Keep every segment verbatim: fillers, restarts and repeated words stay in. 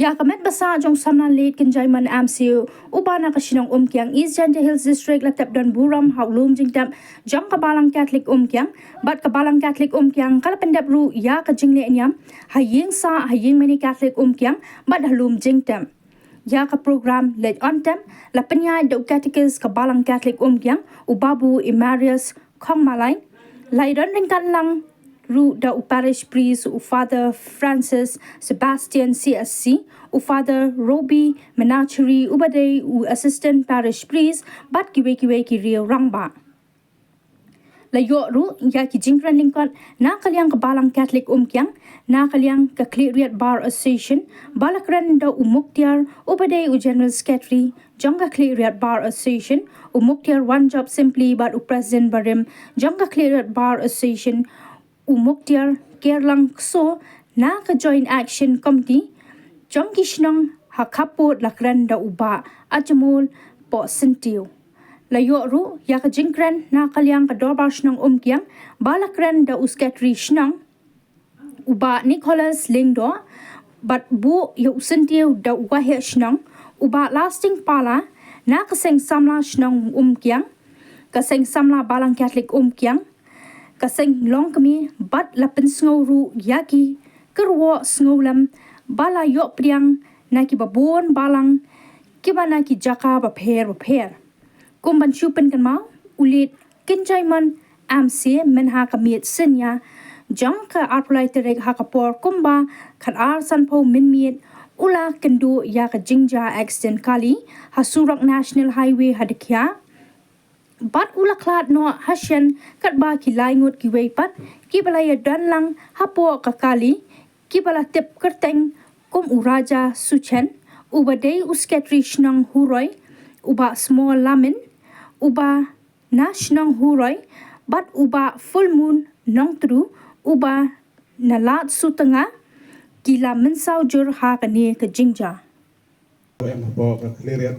Ïa ka met ba sah jong u samla Late Kynjaimon Amse, uba na ka shnong Umkiang, East Jaintia Hills District, la tep don burom ha u lum jingtep jong ka Balang Catholic Umkiang, bad ka Balang Catholic Umkiang ka la pyndep ruh ïa ka jingleh niam ha ïing sah, ha ïing mane Catholic Umkiang, bad ha lum jingtep. Ïa ka program leit on tep la pynïaid da u Catechist ka Balang Catholic Umkiang, u Babu Emarius Khongmalai. La ïadon ryngkat lang ruh da u Parish Priest, u Father Francis Sebastian C S C, u Father Robbie Menacheri, uba dei u Assistant Parish Priest, bad kiwei kiwei ki riew rangbah. La ïoh ruh ïa ki jingkren lyngkot na ka liang ka Balang Catholic Umkiang, na ka liang ka Khliehriat Bar Association, ba la kren da u Muktiar, uba dei u General Secretary jong ka Khliehriat Bar Association, u Muktiar Wanjop Simply, bad u President barim jong ka Khliehriat Bar Association, u Muktiar Kerlang Kso, na ka Joint Action Committee jong ki shnong ha khappud la kren da u Bah Ajmol Pohsyntiew. La ïoh ruh ïa ka jingkren na ka liang ka Dorbar Shnong Umkiang, ba la kren da u Secretary Shnong, u Bah Nicholas Lyngdoh, bad buh ïa u syntiew da u Waheh Shnong, u Bah Lasting Pala, na ka Seng Samla Shnong Umkiang, ka Seng Samla Balang Catholic Umkiang, ka Seng Longkmie, bad la pynsngew ruh ïa ki kyrwoh sngewlem ba la ïoh pdiang na ki babun balang kiba na ki jaka bapher bapher. Kum ban shu pynkynmaw, u Late Kynjaimon Amse, mynha ka miet synñia jong ka arphew lai tarik ha ka por kumba khatar sanphew mynmiet, u la kynduh ïa ka jingjia accident kali ha surok National Highway ha Dkhiah, bad u la khlad noh ha shen katba ki lai ngut kiwei pat kiba la ïadon lang hapoh ka kali, kiba la tip kyrteng kum u Raja Suchen, uba dei u Secretary Shnong Huroi, u Bah Small Lamin, uba na Shnong Huroi, bad u Bah Full Moon Nongtru, uba na Lad Sutnga, ki la mynsaw jur ha kane ka jingjia. Em hapoh ka Khliehriat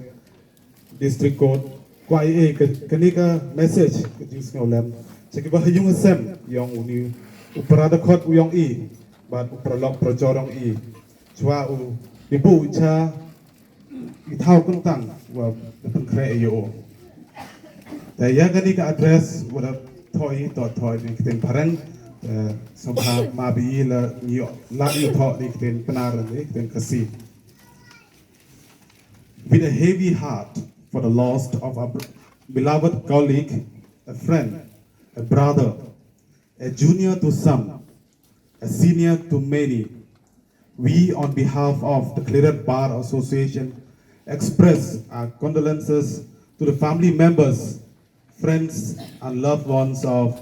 District Court, kwah ei ei ka, kane ka message, ka jingsngewlem sha kiba ha ïung ha sem ïong uni u para dkhot u ïong i, bad u paralok parajor ïong i, shuwa u, i buh i cha i thaw kyntang wa da pynkhreh ïa u. Te ïa kane ka address wa da thoh i, to thoh i na ki ktien phareng, te sngewbha ma ba i la ngi ïoh lad ïoh thoh na ki ktien Pnar, na ki ktien Khasi. With a heavy heart for the loss of a br-, beloved colleague, a friend, a brother, a junior to some, a senior to many, we, on behalf of the Khliehriat Bar Association, express our condolences to the family members, friends, and loved ones of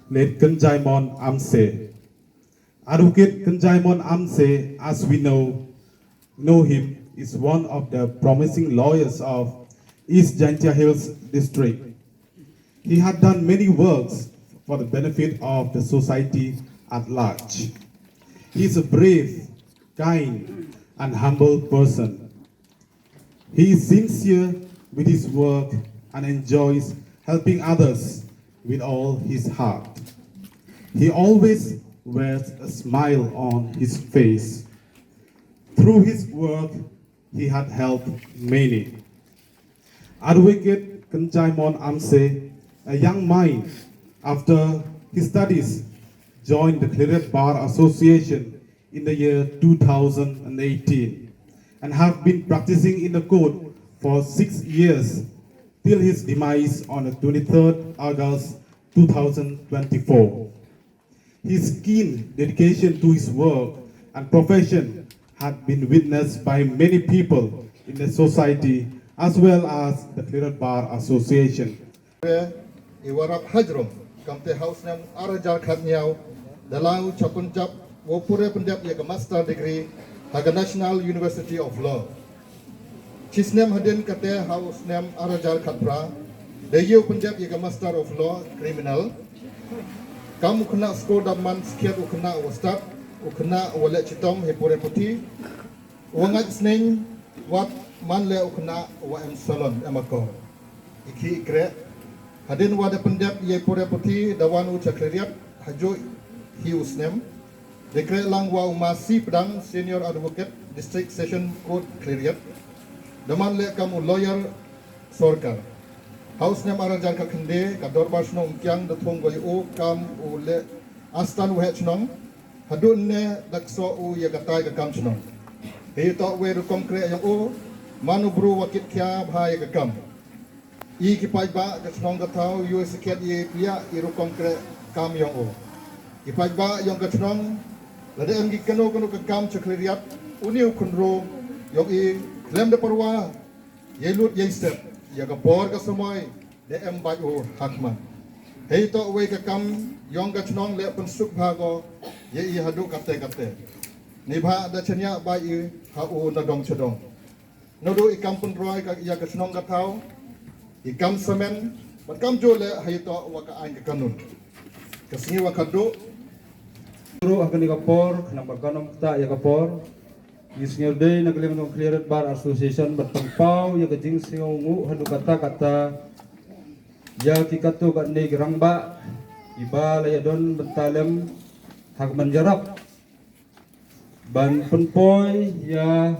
late Kynjaimon Amse. Advocate Kynjaimon Amse, as we know, know him, is one of the promising lawyers of East Jaintia Hills District. He had done many works for the benefit of the society at large. He is a brave, kind, and humble person. He is sincere with his work and enjoys helping others with all his heart. He always wears a smile on his face. Through his work, he had helped many. Advocate Kynjaimon Amse, a young mind, after his studies, joined the Khliehriat Bar Association in the year two thousand eighteen and have been practicing in the court for six years till his demise on the twenty-third August two thousand twenty-four. His keen dedication to his work and profession had been witnessed by many people in the society as well as the Khliehriat Bar Association. Re, i warap hajrum, kamte ha u snem ar hajar khatnyaw, da la u chapun jap, wa pure pyndep ïa ka master degree ha ka National University of Law. Chi snem hadien kate ha u snem ar hajar khatphra, da ïa u pyndep ïa ka Master of Law Criminal. Kam u khynnah skul dap man skhiat u khynnah wa stad, u khynnah wa leh chitom ha pure puthi, wa ngait sneng, wat man leh u khynnah wa em salon, em akor. I khih i kreh. Hadien wa da pyndep ïa pure puthi da wan u cha Khliehriat, hajuh hi u snem. Dei kreh lang wa u Ma C Pdang, Senior Advocate, District Session Court, Khliehriat, da man leh kam u lawyer sorkar. Ha u snem ar hajar khatkhyndai, ka Dorbar Shnong Umkiang da thung ko ïa u kam u leh Assistant Waheh Shnong, haduh ne da ksoh u ïa katai ka kam shnong. Hei toh wei rukom kreh ïa u, man u bru wa kit khia bha ïa ka kam. I ki paidbah ka shnong ka thaw ïoh sakhiat ïa phi ïa i rukom kreh kam ïong u. I paidbah ïong ka shnong, lada em ki kano kano ka kam cha Khliehriat, uni u khynroo ïong i khlem da pyrwa, ïai lut ïai sep, ïa ka por ka samoi, da em bad u hakhmat. Hei toh wei ka kam ïong ka shnong leh pynsuk bha ko, ïa i haduh katte katte. Ni bha da chaniah bad i ha u na dong cha dong. Naduh i kam pynroi ka ïa ka shnong ka thaw, i kam samen, bad kam jur leh ha ïa toh wa ka aiñ ka kanun. Ka sngi wa khadduh. Ruh ha kane ka por, khnang ba kan ym ktah ïa ka por. Ngi sngew dei na ka liang jong Khliehriat Bar Association, bad pynpaw ïa ka jingsngewnguh haduh katta katta. Ïa ki katto katne ki rangbah, i ba la ïa don bynta lem, ha ka ban ïarap. Ban pynpoi ïa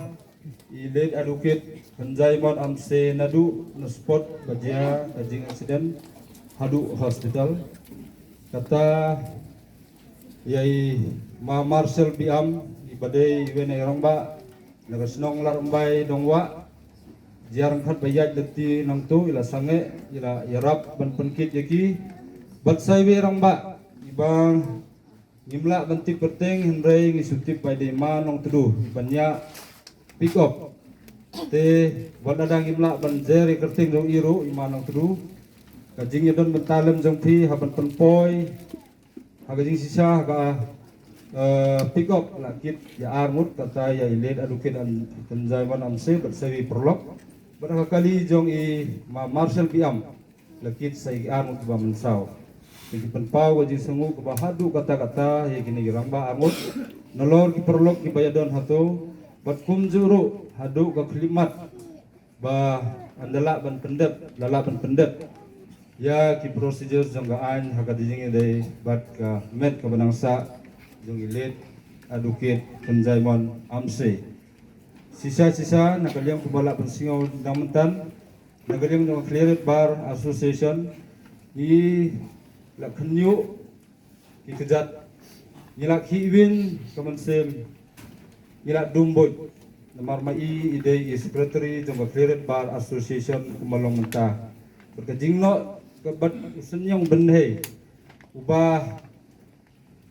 i late advocate Kynjai Mon Amse naduh na spot ba jia ka jing accident haduh hospital. Kata ïa i Ma Marshal Biam i ba dei i wen i rangbah na ka shnong Larymbai Dongwah. Jia ryngkhat ba ïaid lynti nangtu i la sangeh, i la ïarap ban pynkit ïa ki. Bad sa iwei rangbah i ba ngim lah ban tip kyrteng, hynrei ngi shu tip ba i dei Ma Nongtdu, ban ïa pick up. Te wat lada ngim lah ban jer ïa kyrteng jong i ruh, i Ma Nongtdu, ka jingïadon bynta lem jong phi ha ban pynpoi ha ka jingshisha ha ka, eh, pick up la kit ïa ar ngut, kata ïa i late advocate Kynjai Mon Amse bad sa iwei paralok. Bad ha ka kali jong i Ma Marshal Biam la kit sa ïa ki ar ngut kiba mynsaw. Te ngi pynpaw ka jingsngewnguh kaba haduh katta katta ïa kine ki rangbah ar ngut, nalor ki paralok kiba ïadon hato, bad kumjuh ruh haduh ka khyllipmat ba ynda lah ban pyndep, la lah ban pyndep ïa ki procedure jong ka aiñ ha ka jingïadei bad ka met kaba nang sah jong i late advocate Kynjai Mon Amse. Shisha shisha na ka liang kumba lah pynsngew dang mynta, na ka liang jong ka Khliehriat Bar Association, ngi la khynñiuh ki kjat, ngi la khih win ka mynsiem, ngi la dum buit. Namar ma i i dei i secretary jong ka Khliehriat Bar Association kumba long mynta. Bad ka jingnoh ka bad u Synñiang Bynhei, uba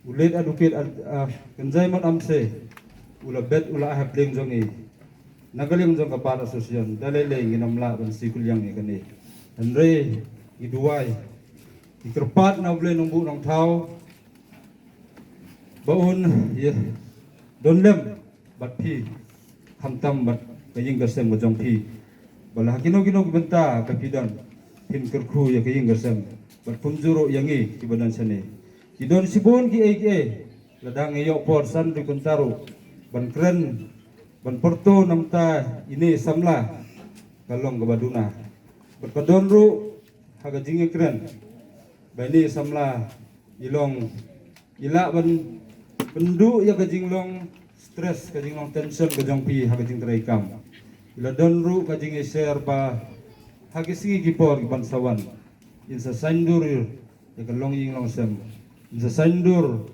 u late advocate, ah, Kynjai Mon Amse, u la bet u la ai ha pdeng jong i na ka liang jong ka Bar Association. Da lei lei ngin ym lah ban siew kylliang ïa kane, hynrei ngi duwai, ngi kyrpad na U Blei Nongbuh Nongthaw ba un ïa don lem bad phi, khamtam bad ka ïing ka sem ka jong phi. Ba la ha kino kino ki bynta ba phi don, phin kyrkhu ïa ka ïing ka sem bad kumjuh ruh ïa ngi kiba don shane. Ki don shibun kiei kiei, lada ngi ïoh por san ri kynta ruh ban kren, ban pyrto namta ine i samla ka long kaba duna. Bad ka don ruh ha ka jingïakren ba ine i samla i long, i lah ban pynduh ïa ka jinglong stress, ka jinglong tension ka jong phi ha ka jingtrei kam. I la don ruh ka jingïashare ba ha ki sngi ki por ki ban sa wan, in sa saiñdur ïa ka longïing longsem, in sa saiñdur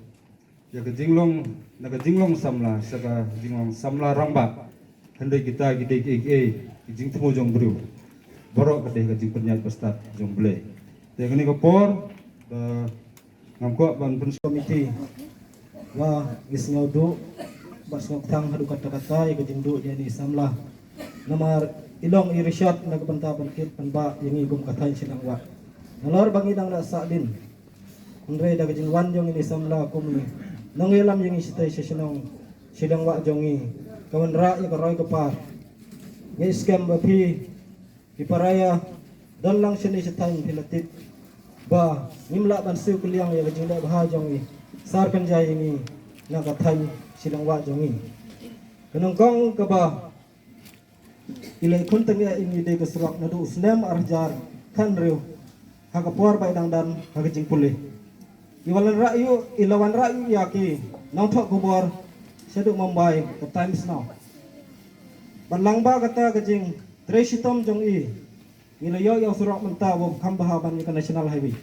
ïa ka jinglong, na ka jinglong samla sha ka jinglong samla rangbah. Hynrei kita ki dei kiei kiei, ki jingthmu jong briew. Baroh ka dei ka jingpynïaid bastad jong U Blei. Te kane ka por, eh, ngam kwah ban pyn- Committee, wa ngi sngew duh bad sngew kthang haduh katta katta ïa ka jingduh ïa ine i samla. Namar i long i rishot na ka bynta ban kit ban bah ïa ngi kum ka thaiñ Shillong Wah. Nalor ba ngi dang la sahdien, hynrei da ka jingwan jong ine i samla kum i nongïalam ïa ngi shatei sha shnong Shillong Wah jong ngi, ka wanrah ïa ka roi ka par. Ngi skhem ba phi, phi para ïa don lang shane sha thaiñ, phi la tip ba ngim lah ban siew kylliang ïa ka jingleh bha jong i Sar Kynjai ïa ngi na ka thaiñ Shillong Wah jong ngi. Ka nyngkong kaba i la khun tang ïa i ngi dei ka surok naduh u snem ar hajar khathynriew, ha ka por ba i dang don ha ka jingpule. I la wanrah ïa u, i la wanrah ïa u ïa ki nongthoh khubor shaduh Mumbai ka Times Now. Bad lyngba kata ka jingtrei shitom jong i, ngi la ïoh ïa u surok mynta uba kham bha ban ïa ka National Highway.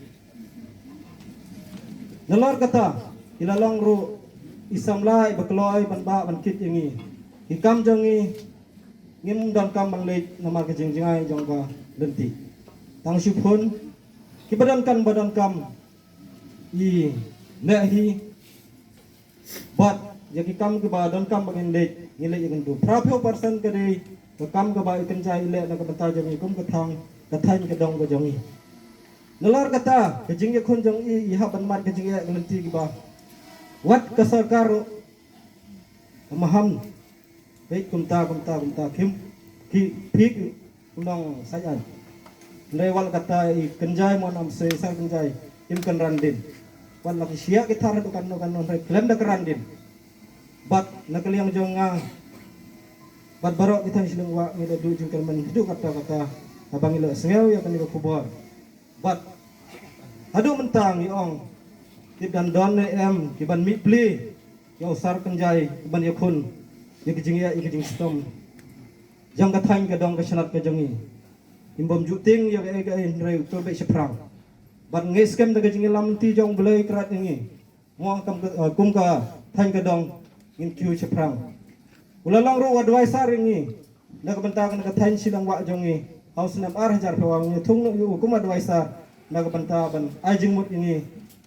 Nalor kata, i la long ruh i samla iba kloi ban bah ban kit ïa ngi. Ki kam jong ngi ngim donkam ban leit namar ka jingjngai jong ka lynti. Tang shu phone, kiba donkam ba donkam i leh hi, bad ïa ki kam kiba donkam ba ngin leit, ngin leit ïa kynduh. Phra phew percent ka dei ka kam kaba i Kynjai i leh na ka bynta jong ngi kum ka thaiñ, ka thaiñ ka dong ka jong ngi. Nalor kata, ka jingïakhun jong i, i hap ban mad ka jingeh ka lynti kiba wat ka sorkar ruh ka maham. Peit kumta, kumta, kumta, kim, ki, phi ki nong Saitaiñ. Hynrei wat la katta i Kynjai Mon Amsei, Sar Kynjai, kim kynran dien. Wat la ki shyiap ki thar haduh katno katno, hynrei khlem da kynran dien. Bad na ka liang jong nga bad baroh ki thaiñ shiliang wah ngi la duh jingkyrmen haduh katta katta haba ngi la sngew ïa kane ka khubor. Bad haduh mynta ngi ong, tip dang don ne em ki ban mih plie ïa u Sar Kynjai ki ban ïakhun ïa ka jingeh, ïa ka jingshitom jong ka thaiñ ka dong ka shnat ka jong ngi. Kim bym ju tieng ïa kaei kaei, hynrei u tur beit shaphrang. Bad ngi skhem da ka jingïalam lynti jong U Blei Trai ïa ngi. Mo kam ka, eh, kum ka thaiñ ka dong ngin kiew shaphrang. U la long ruh u advisor ïa ngi na ka bynta kane ka thaiñ shiliang wah jong ngi ha u snem ar hajar phew ar, ngi thung noh ïa u kum advisor na ka bynta ban ai jingmut ïa ngi.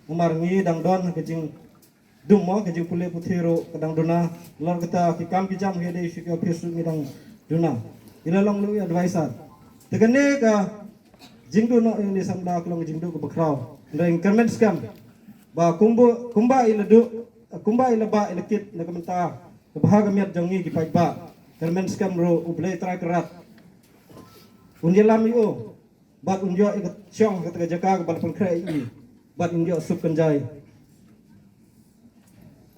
Namar ngi dang don ka jingdum, mo, ka jingpule puthi ruh ka dang duna. Nalor kata ki kam ki jam ki dei shu ki office ruh ngi dang duna. I la long ruh u advisor. Te kane ka jingduh noh ïa une u samla ka long jingduh kaba khraw. Hynrei ngi kyrmen skhem ba kumba, kumba i la duh, kumba i la bah i la kit na ka bynta ka bha ka miat jong ngi ki paidbah. Kyrmen skhem ruh U Blei Trai Kynrad un ïalam ïa u bad un ïoh ïa ka shong ha kata ka jaka kaba la pynkhreh ïa i bad un ïoh suk kynjai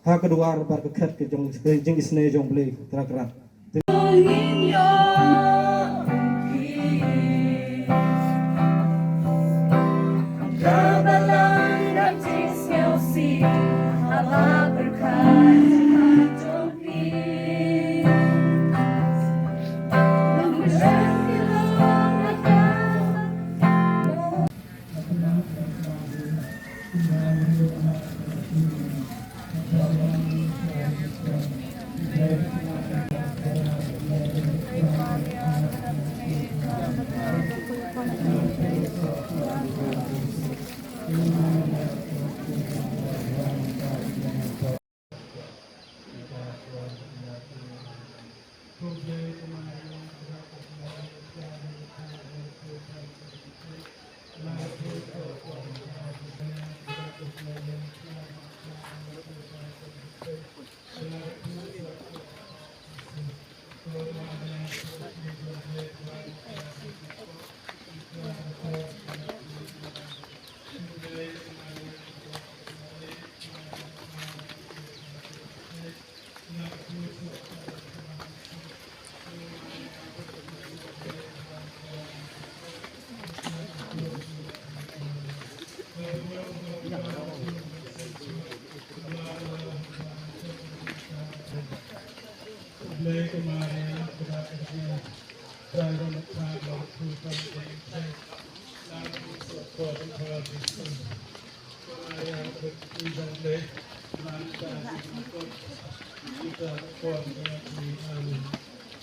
ha ka duwar bad ka khet ka jong, ka jingisynei jong U Blei Trai Kynrad.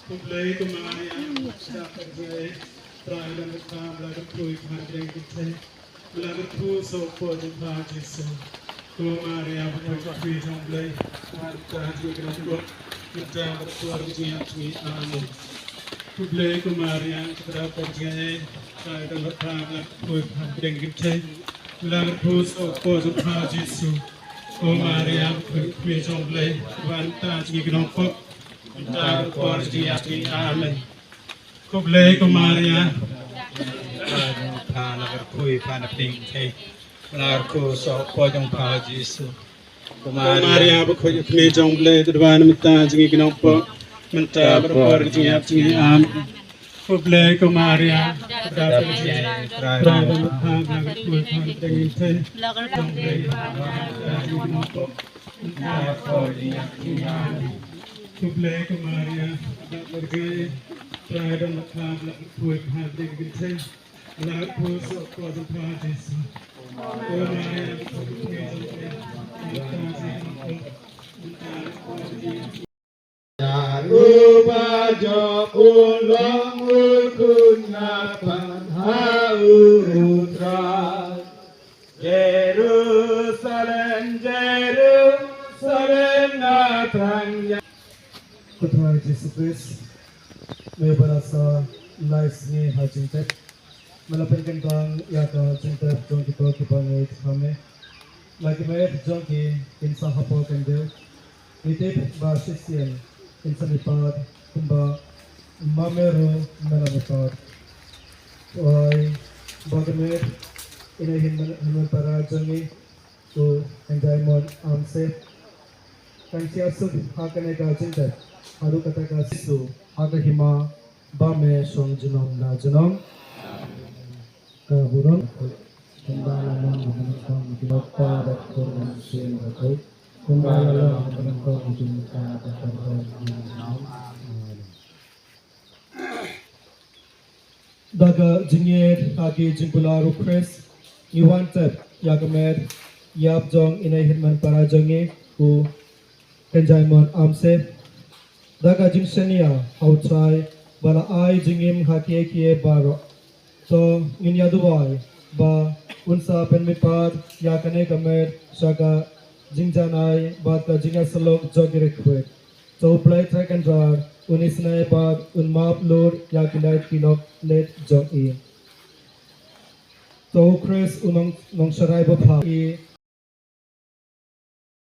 Khublei ko Maria, da kyrjai, Trai don bad pha, ba la kyrkhu ïa pha ha pdeng kynthei, ba la kyrkhu u soh hapoh jong pha Jisu. Ko Maria, bakhuid khuid jong U Blei, pha ban ïa ka jingïakhun, mynta bad ha ka por ka jingïap jong ngi. Amen. Khublei ko Maria, da kyrjai, Trai don bad pha, ba la kyrkhu ïa pha ha pdeng kynthei, ba la kyrkhu u soh hapoh jong pha Jisu. Ko Maria, bakhuid khuid jong U Blei, pha ban ïa ka jingïakhun, mynta bad ha ka por ka jingïap jong ngi. Amen. Khublei ko Maria. Pha la kyrkhu ïa pha ha pdeng kynthei, ba la kyrkhu u soh hapoh jong pha Jisu. Ko Maria, bakhuid khuid jong U Blei, to duwai namar kata jong ngi ki nongpop, mynta bad ha ka por ka jingïap jong ngi. Amen. Khublei ko Maria, dap ïa Trai, Trai bad ma pha, nga khublei pha ïa. Khublei ko Maria, dap ïa Trai bad ma pha, nga khublei pha ïa. Uba jop u long u khun na pang ha u Trai. Jerusalem, Jerusalem na tang ïa. Ko Trai Jisu Khrist, me ba la sa lai sngi ha jingtep. Me la pynkyntang ïa ka jingtep jong kito kiba ngeit ha me. La ki met jong ki kin sa hapoh kyndit. Ngi tip ba shisien kin sa mihpat kumba ma me ruh me la mihpat. Ai ba ka met ina hin men, hin men para jong ngi. Ko Kynjai Mon Amse. Kan sia suk ha kane ka jingtep haduh kata ka Jisu ha ka hima ba me shong junom la junom. Ka burom. Kumba la long ha kane ka jingtep. Kumba la long ha kane ka jingtep. Da ka jingngeit ha ki jingkular u Khrist, ngi wan tep ïa ka met ïap jong ine i hynmen para jong ngi, u Kynjai Mon Amse. Da ka jingshaniah ha u Trai ba la ai jingim ha kiei kiei baroh. To ngin ïa duwai ba un sa pynmihpat ïa kane ka met sha ka jingjanai bad ka jingïasyllok jong ki riewkhuid. To u Blei Trai Kynrad un isynei bad un map lut ïa ki lait ki lok leit jong i. To u Khrist u nong, nongsharai bapher i